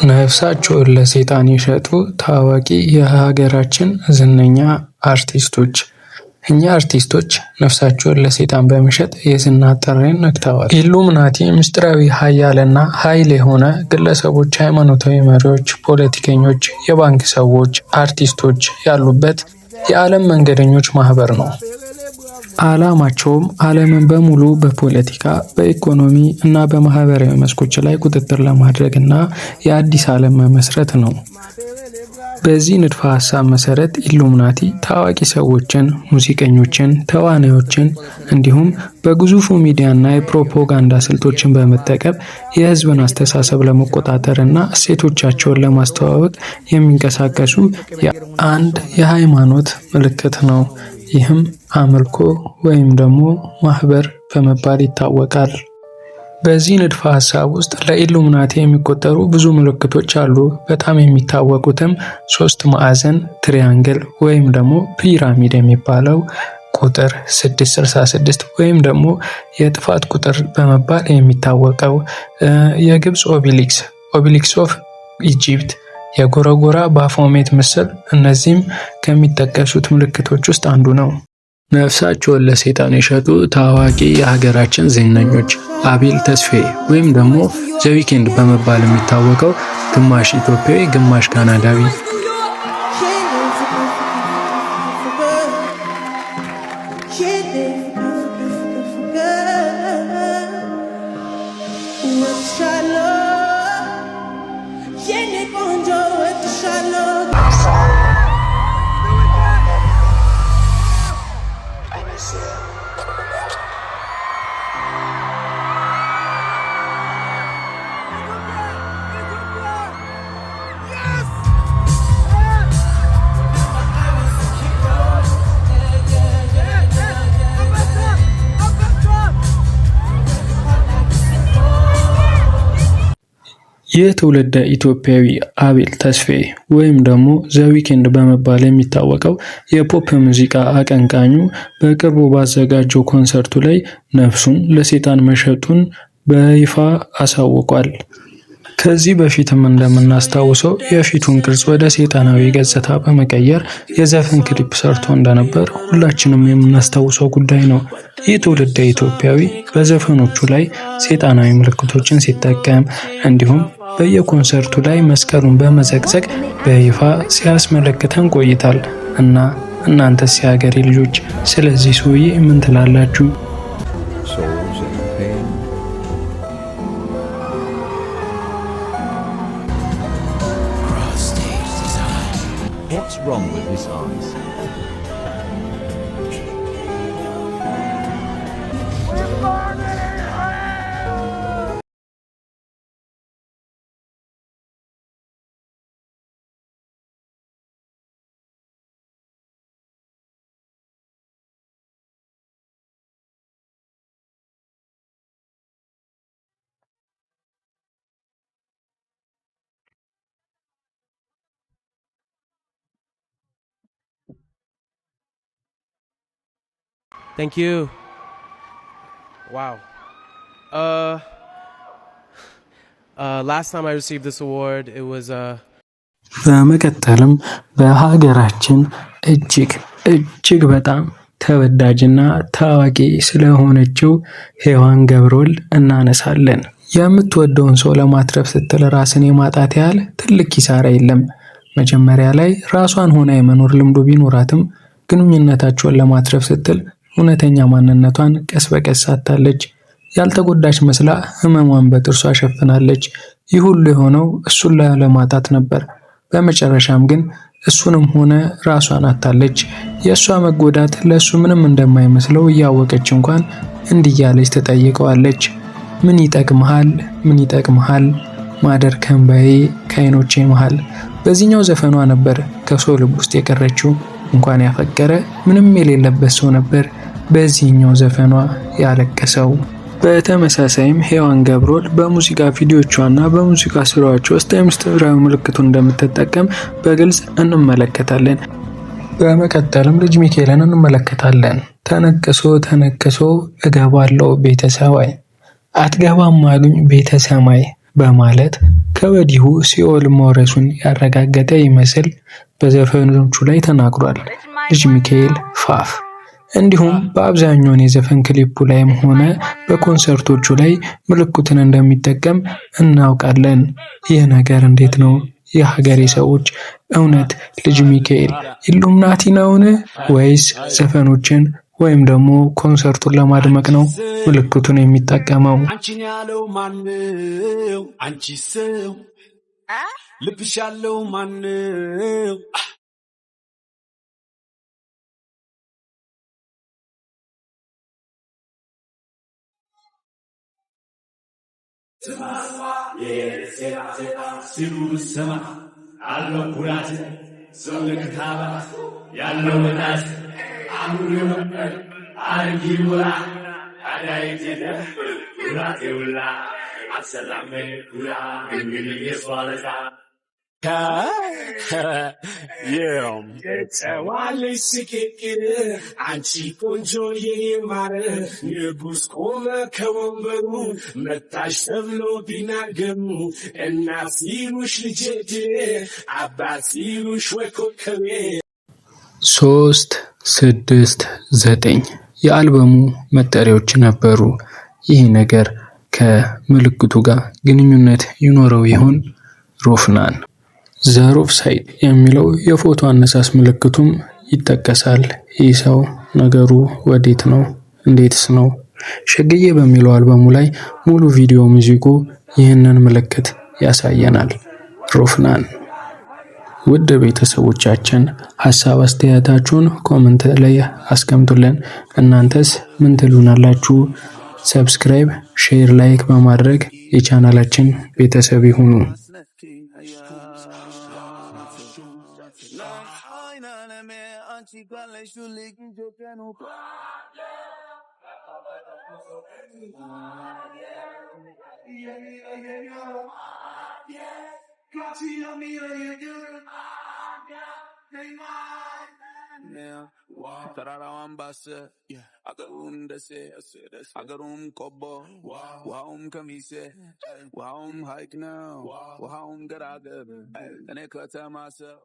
ነፍሳቸውን ለሰይጣን የሸጡ ታዋቂ የሀገራችን ዝነኛ አርቲስቶች። እኚህ አርቲስቶች ነፍሳቸውን ለሰይጣን በመሸጥ የዝና ጥሪን ነክተዋል። ኢሉሚናቲ ምስጢራዊ ሀያልና ኃይል የሆነ ግለሰቦች፣ ሃይማኖታዊ መሪዎች፣ ፖለቲከኞች፣ የባንክ ሰዎች፣ አርቲስቶች ያሉበት የዓለም መንገደኞች ማህበር ነው። ዓላማቸውም ዓለምን በሙሉ በፖለቲካ፣ በኢኮኖሚ እና በማህበራዊ መስኮች ላይ ቁጥጥር ለማድረግ እና የአዲስ ዓለም መመስረት ነው። በዚህ ንድፈ ሐሳብ መሰረት ኢሉሚናቲ ታዋቂ ሰዎችን፣ ሙዚቀኞችን፣ ተዋናዮችን እንዲሁም በግዙፉ ሚዲያና የፕሮፓጋንዳ ስልቶችን በመጠቀም የህዝብን አስተሳሰብ ለመቆጣጠር እና እሴቶቻቸውን ለማስተዋወቅ የሚንቀሳቀሱ አንድ የሃይማኖት ምልክት ነው። ይህም አምልኮ ወይም ደግሞ ማህበር በመባል ይታወቃል። በዚህ ንድፈ ሐሳብ ውስጥ ለኢሉሚናቲ የሚቆጠሩ ብዙ ምልክቶች አሉ። በጣም የሚታወቁትም ሶስት ማዕዘን triangle ወይም ደግሞ ፒራሚድ የሚባለው፣ ቁጥር 666 ወይም ደግሞ የጥፋት ቁጥር በመባል የሚታወቀው፣ የግብፅ obelisk፣ Obelisk of Egypt፣ የጎረጎራ ባፎሜት ምስል፣ እነዚህም ከሚጠቀሱት ምልክቶች ውስጥ አንዱ ነው። ነፍሳቸውን ለሰይጣን የሸጡ ታዋቂ የሀገራችን ዝነኞች፣ አቤል ተስፋዬ ወይም ደግሞ ዘ ዊኬንድ በመባል የሚታወቀው ግማሽ ኢትዮጵያዊ ግማሽ ካናዳዊ። ይህ ትውልደ ኢትዮጵያዊ አቤል ተስፋዬ ወይም ደግሞ ዘ ዊኬንድ በመባል የሚታወቀው የፖፕ ሙዚቃ አቀንቃኙ በቅርቡ ባዘጋጀው ኮንሰርቱ ላይ ነፍሱን ለሴጣን መሸጡን በይፋ አሳውቋል። ከዚህ በፊትም እንደምናስታውሰው የፊቱን ቅርጽ ወደ ሰይጣናዊ ገጽታ በመቀየር የዘፈን ክሊፕ ሰርቶ እንደነበር ሁላችንም የምናስታውሰው ጉዳይ ነው። ይህ ትውልደ ኢትዮጵያዊ በዘፈኖቹ ላይ ሰይጣናዊ ምልክቶችን ሲጠቀም እንዲሁም በየኮንሰርቱ ላይ መስቀሉን በመዘቅዘቅ በይፋ ሲያስመለክተን ቆይቷል። እና እናንተስ የሀገሬ ልጆች ስለዚህ ሰውዬ ምን ትላላችሁ? Souls in pain. What's wrong with his eyes? Thank you. Wow. Last time I received this award, it was በመቀጠልም በሀገራችን እጅግ እጅግ በጣም ተወዳጅና ታዋቂ ስለሆነችው ሔዋን ገብረወልድ እናነሳለን። የምትወደውን ሰው ለማትረፍ ስትል ራስን የማጣት ያህል ትልቅ ኪሳራ የለም። መጀመሪያ ላይ ራሷን ሆና የመኖር ልምዱ ቢኖራትም ግንኙነታቸውን ለማትረፍ ስትል እውነተኛ ማንነቷን ቀስ በቀስ አጥታለች። ያልተጎዳች መስላ ህመሟን በጥርሷ ሸፍናለች። ይህ ሁሉ የሆነው እሱን ላለማጣት ነበር። በመጨረሻም ግን እሱንም ሆነ ራሷን አጥታለች። የእሷ መጎዳት ለእሱ ምንም እንደማይመስለው እያወቀች እንኳን እንዲህ እያለች ትጠይቀዋለች። ምን ይጠቅምሃል? ምን ይጠቅምሃል? ማደር ከእምባዬ ከአይኖቼ መሃል። በዚህኛው ዘፈኗ ነበር ከሰው ልብ ውስጥ የቀረችው። እንኳን ያፈቀረ ምንም የሌለበት ሰው ነበር በዚህኛው ዘፈኗ ያለቀሰው። በተመሳሳይም ሔዋን ገብረወልድ በሙዚቃ ቪዲዮቿና በሙዚቃ ስራዎቿ ውስጥ የምስጢራዊ ምልክቱን እንደምትጠቀም በግልጽ እንመለከታለን። በመቀጠልም ልጅ ሚካኤልን እንመለከታለን። ተነቅሶ ተነቅሶ እገባለው ቤተሰባይ አትገባም አሉኝ ቤተሰማይ በማለት ከወዲሁ ሲኦል መውረሱን ያረጋገጠ ይመስል በዘፈኖቹ ላይ ተናግሯል። ልጅ ሚካኤል ፋፍ እንዲሁም በአብዛኛውን የዘፈን ክሊፑ ላይም ሆነ በኮንሰርቶቹ ላይ ምልክቱን እንደሚጠቀም እናውቃለን። ይህ ነገር እንዴት ነው? የሀገሬ ሰዎች እውነት ልጅ ሚካኤል ኢሉሚናቲ ነውን? ወይስ ዘፈኖችን ወይም ደግሞ ኮንሰርቱን ለማድመቅ ነው ምልክቱን የሚጠቀመው? አንቺን ያለው ማነው? አንቺ ሰው ልብሽ ያለው ማነው? ሲሉ ብሰማ አለው ኩራት ሰው ለክታባት ያለው ምታት አምሮ አርጊ ሙላ ውላ አሰላም ጉራ እንግዲህ የሷለታ የጨዋልሽ ስቅቅር አንቺ ቆንጆ የኔ ማር ንጉሥ ቆመ ከወንበሩ መታሽ ተብሎ ቢናገሩ እናት ሲሉሽ ልጄ አባት ሲሉሽ ወይ ኮከቤ። 3፣ 6፣ 9 የአልበሙ መጠሪያዎች ነበሩ። ይህ ነገር ከምልክቱ ጋር ግንኙነት ይኖረው ይሆን? ሮፍናን ዘሮፍ ሳይድ የሚለው የፎቶ አነሳስ ምልክቱም ይጠቀሳል። ይህ ሰው ነገሩ ወዴት ነው? እንዴትስ ነው? ሸግዬ በሚለው አልበሙ ላይ ሙሉ ቪዲዮ ሙዚቁ ይህንን ምልክት ያሳየናል። ሮፍናን። ውድ ቤተሰቦቻችን ሀሳብ አስተያየታችሁን comment ላይ አስቀምጡልን። እናንተስ ምን ትሉናላችሁ? Subscribe፣ share፣ like በማድረግ የቻናላችን ቤተሰብ ይሁኑ። ተራራዋን ባሰ አገሩም ደሴ አገሩም ቆቦ ውሃውም ከሚሴ ውሃውም ሐይቅ ነው ውሃውም ገራገር እኔ ከተማ ሰው።